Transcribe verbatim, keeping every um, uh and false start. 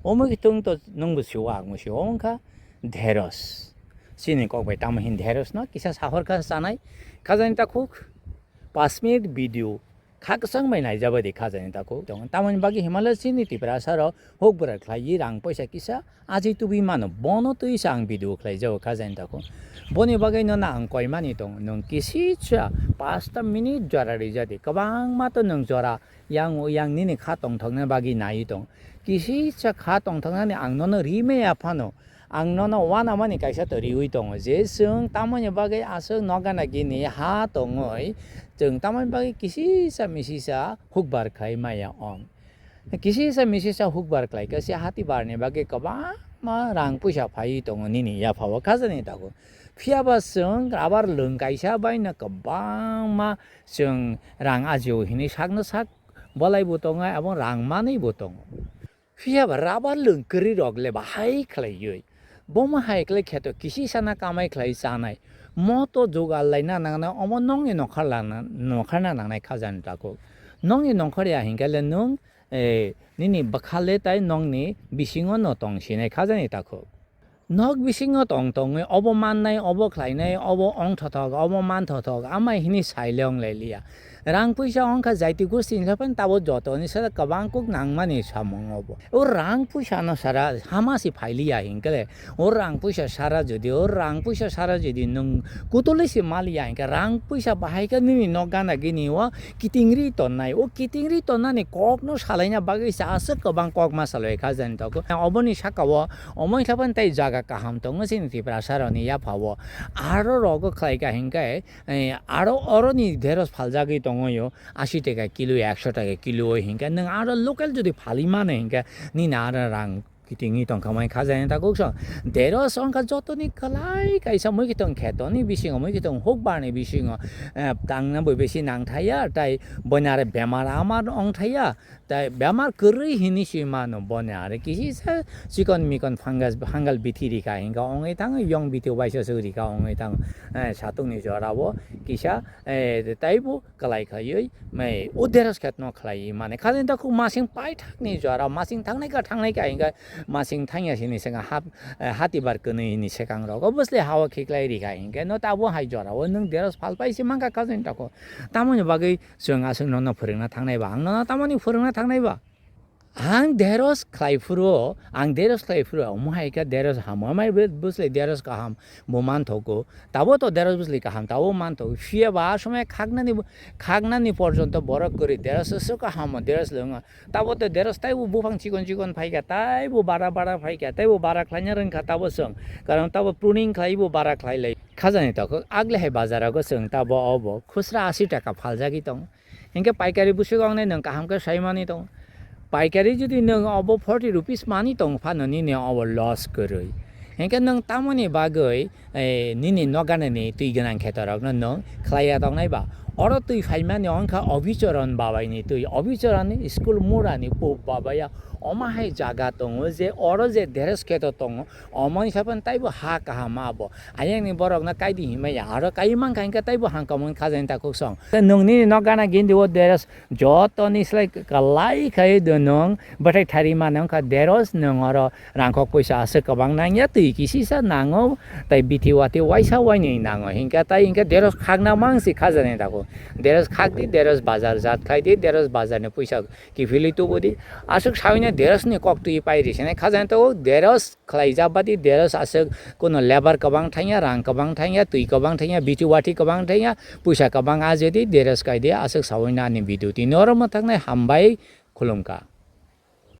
Omo khe tong to nwngbo sio, angbo sio, omo wngkha Dheros. Chini kok bai tamo hin Dheros no kisa sahor kha chanai, khajani takhuk. Pas minute video kha kwchang bai naijaba di khajani takhuk. Tong tamoni bagwi Himalaya chini Tiprasa rok huk bwrwk khlaiwi rang poisa kisa aji tubui mano, bono twi sa ang video khlai jago khajani takhuk. Boni bagwi no na ang koimani tong, nwng kisisa pasta minute jora rijadi, kwbangma to nwng jora yang yang nini kha tongthokna bagwi naiwi tong. Kisisa kha tongthoknani ang nono ri maya phano, ang nono uanamani kaisa to riwi tongo je chwng tamoni bagwi aswk nokgana gini ha tongwi chwng tamoni bagwi kisisa misisa hukbar khai maya ong. Kisisa misisa hukbar khlai kha se hati barni bagwi kwbangma rang puisa phaiwi tongo nini yaphao khajani takhuk. Phiya ba chwng rubber lwng kaisa baino kwbangma chwng rang ajio hinwi sakno sak bolai bo tongo, abo rang manwi bo tongo. Phiya ba rubber lwng kwrwi rok le bahai khlaiwi, bomo hai khlai kheto kisi sana kamai khlai chanai, moto jugal laina nangnai, omo nongni nokharlana, nokharna nangnai khajani takhuk. Nongni nokhar ya hinkhe le nwng, eh, nini bwkha le tai nongni bisingo no tong sinai khajani takhuk. Nok bisingo tong tongwi obo mannai, obo khlainai, obo ongthothok, obo manthothok, amai hini saile ong lai liya. Rang puisa ongkha jaiti gosti ni sapan tabo jotoni sara kwbang kuk nangmani samung obo. O rang puisa no sara hama si phai liya hinkhe le, o rang puisa sara jodi, o rang puisa sara jodi nwng kutuli si ma liya hinkhe, rang puisa bahai khe nini nok gana gini o kitingri tonnai, o kitingri tonnani kok no salaina bagwi se aswk kwbang kok ma salai kha jani tok. Oboni saka o omo wngkha phano tei jaga kaham tongo chini Tiprasa rokni yaphao. Aro rogo khlai kha hinkhe, eh, aro oroni Dheros phaljagwi tongo yo, ashi taka kilo, ekso taka kilo o hinkhe nwng aro local jodi phalwi mano hinkhe nini aro rang kitingwi tongkha mai kha jani takhuk song. Dheros wngkha jotoni kwlai kaisa mui kitung khetoni bisingo, mui kitung hukbarni bisingo, eh, tangna bo besi nangthaya, tai boina aro bemar amar ongthaya. Tai bemar kwrwi hinwi si mano, boni are kisi se chikon mikon fungus, fungal bithi rikha hinkha ongwi thango, yong bithi waisa se rikha ongwi thango. Eh, satung ni jora o kisa, eh, taibo kwlai khaiwi mai o Dheros khet no khlai mane. Khajani takhuk masing paithak ni jora, masing thangnai kha, thangnai kha hinkha masing thangya sini sengha hap, eh, hati bar kwnwi ni sekang rogo bwsle hawa khiklai rikha hinkhe no tabo hai jora o nwng Dheros phalpai se mankha khajani takhuk. Tamoni bagwi chwng aswk nono phwrwngna thangnai ba, ang nono tamoni phwrwngna thangnai ba? Ang Dheros khlai phuru, ang Dheros khlai phuru, omo hai khe Dheros hamo, amai bwsle Dheros kaham bo manthogo. Tabo to Dheros bwsle kaham, tabo manthogo. Phiya ba a somoi khaknani, khaknani porjonto borok kwrwi Dheros se kaham, Dheros lwngo. Tabo to Dheros taibo buphang chikon chikon phaikha, taibo bara bara phaikha, taibo bara khlaina rwngkha tabo chwng. Karon tabo pruning khlaibo bara khlai lai. Khajani takhuk agle hai bazar rogo chwng tabo obo khusra ashi taka phaljagwi tongo. Hinkhe paikari bwswk wngnai nwng kaham khe saimani tongo. Paikari jodi nwng obo forty rupees mani tong phano nini obo loss kwrwi. Hinkhe nwng tamoni bagwi, eh, nini nokganani twi gwnang khetorokno nwng khlaiya tongnai ba? Oro twi phaimani wngkha Obichoron babaini twi. Obichoron school murani pub babaya omo hai jaga tongo je oro je Dheros kheto tongo, omo wngkha phano taibo ha kaham abo. Ayangni borokno kaidi hinmaya, aro kai mankha hinkhe taibo hangkhamung khajani takhuk song. Nwng nini nok gana gindi o Dheros jotoni slai kwlai khai do nwng bwthai thari mano wngkha Dheros, nwng oro rangkok puisa aswk kwbang nangya, twi kisisa nango, tai bithi wati waisa wainwi nango. Hinkhe tai hinkhe Dheros khakna mangsi khajani takhuk. Dheros khakdi, Dheros bazar jat khaidi, Dheros bazarni puisa kiphilwi tubudi. Aswk sawino Dherosni kok twi pai risinai khajani takhuk. Dheros khlaijak badi Dheros aswk kuno labour kwbang thangya, rang kwbang thangya, twi kwbang thangya, bithi wati kwbang thangya, puisa kwbang ajedi Dheros kaidi aswk sawino ani video tini oro mwthaknai hambai khulumkha.